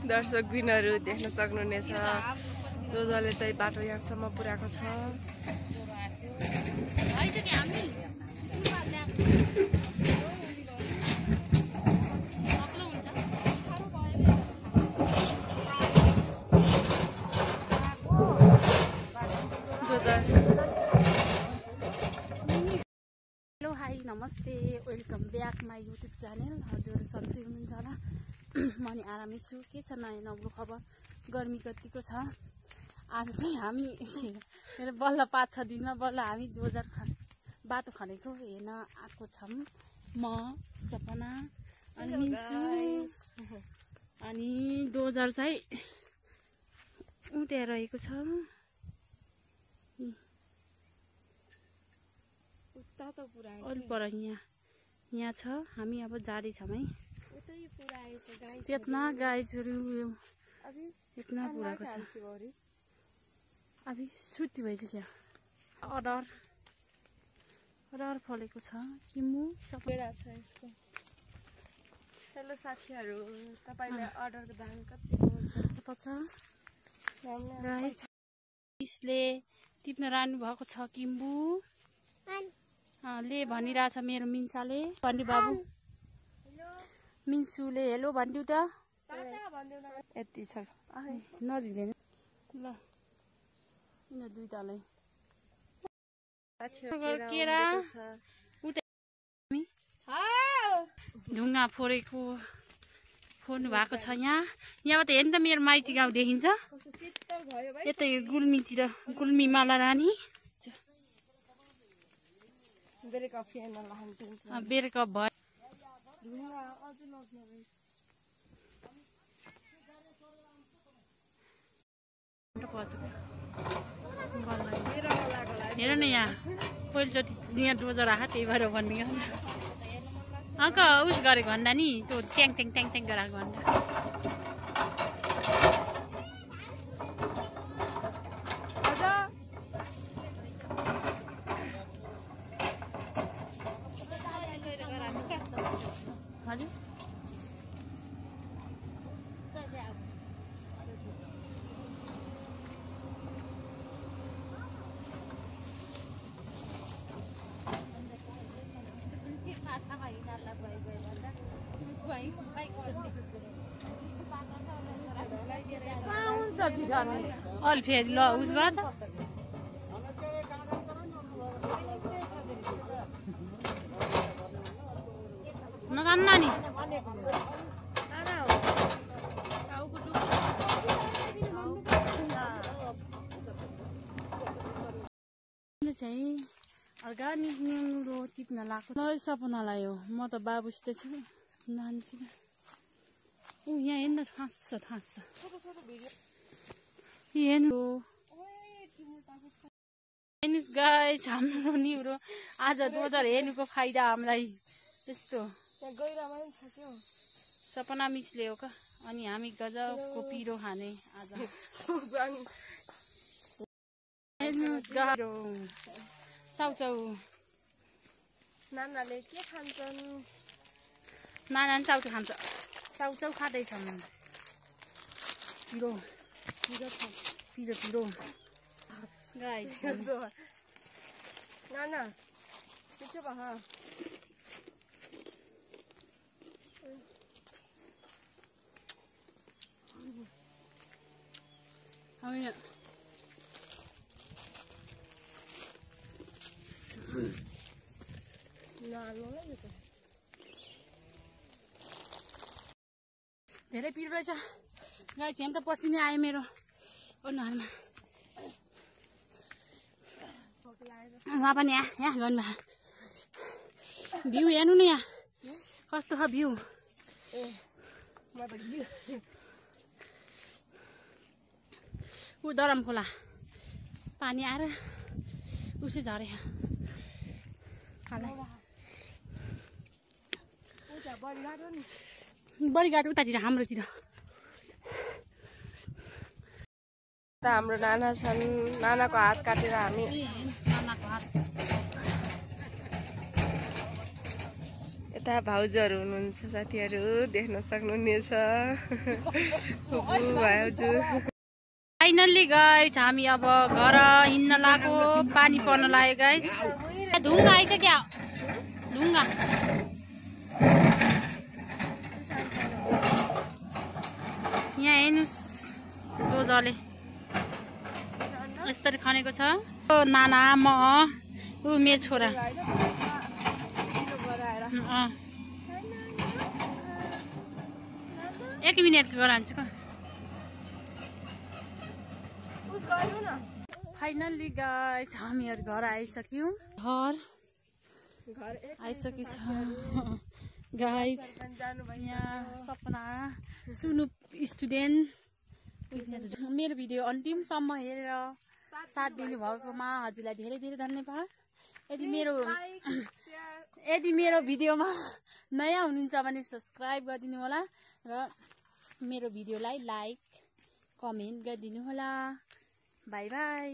दर्शकबिनहरु देख्न सक्नुहुनेछ जोजोले चाहिँ बाटो यहाँसम्म पुर्याएको छ। हेलो हाई नमस्ते, welcome back my YouTube channel. हजुर सन्चै हुनुहुन्छ होला? म नि आरामै छु। के छ नयाँ नौलो खबर? गर्मी कतिको छ? आज चाहिँ हामी बल्ल 5-6 दिनमा बल्ल हामी डोजर बाटो खनेको हेर्न आएको छौँ। म सपना अनि मिन्सु अनि डोजर चाहिँ उठिरहेको छ। अलि पर यहाँ छ। हामी अब जाँदैछौँ है। त्यतना गाईहरू यत्ना पुऱ्याएको छ। अब छुट्टी भइसक्यो। अडर फलेको छ। किमु सपेरा छ यसको। हेलो साथीहरु, तपाईलाई अर्डरको दाम कति हो छ? गाइस यसले टिप्न रानु भएको छ। किम्बु ले भनिरहेछ मेरो मिन्साले। भन्नु बाबु मिन्सुले हेलो भन्दिउ त। यति छ नजिक्दैन ल। किन दुईटालाई केरा ढुङ्गा फोड्नु भएको छ। यहाँबाट हेर्नु त मेरो माइती गाउँ देखिन्छ। यतै गुल्मीतिर गुल्मी माला रानी बेरेका भयो। हेर न यहाँ पहिलोचोटि यहाँ डोजर आएको त्यही भएर भन्ने अङ्क उस गरेको भन्दा नि त्यो ट्याङ ट्याङ ट्याङ ट्याङ गराएको भन्दा। हजुर अलि फेरि ल उस गर त। नगान नानी चाहिँ अर्ग्यानिक न्युरो टिप्न लाग्छ। ल सपनालाई हो। म त बाबुसित छु नानीसित। यहाँ हेर्नु थाँच्छ हेर्नुहोस् गाइस हाम्रो न्युरो आज डोजर हेर्नुको फाइदा हामीलाई यस्तो। सपना मिसले हो का। अनि हामी गजबको पिरो खाने आज। हेर्नुहोस् गाह्रो चाउचाउ नानाले के खान्छन्? नाना चाउचाउ खान्छ। चाउचाउ खाँदैछन्। पिरो गाइस नाना मिठो भयो। धेरै पिरो रहेछ गाइस। यहाँ त पसिनै आयो मेरो अनुहारमा। वहाँ पनि यहाँ गर्नु भ्यू हेर्नु न यहाँ कस्तो छ भ्यू। ऊ दरम खोला पानी आएर उसै झरे। बढी गाडी उतातिर हाम्रोतिर हाम्रो नाना छन्। नानाको हात काटेर हामी यता भाउजूहरू हुनुहुन्छ साथीहरू देख्न सक्नुहुनेछ भाउजू फाइनल्ली गाइस हामी अब घर हिँड्न लागो पानी पर्न लाग्यो गाइस ढुङ्गा आइछ क्या ढुङ्गा यहाँ हेर्नुहोस् दोजले यसरी खनेको छ नाना म ऊ मेरो छोरा एक मिनट गरान्छु क फाइनल्ली गाइस हामीहरू घर आइसक्यौँ घर आइसकेछ गाइस यहाँ सपना सुनु स्टुडेन्ट मेरो भिडियो अन्तिमसम्म हेरेर साथ दिनुभएकोमा हजुरलाई धेरै धेरै धन्यवाद यदि मेरो भिडियोमा नयाँ हुनुहुन्छ भने सब्सक्राइब गरिदिनु होला र मेरो भिडियोलाई लाइक कमेन्ट गरिदिनु होला बाई बाई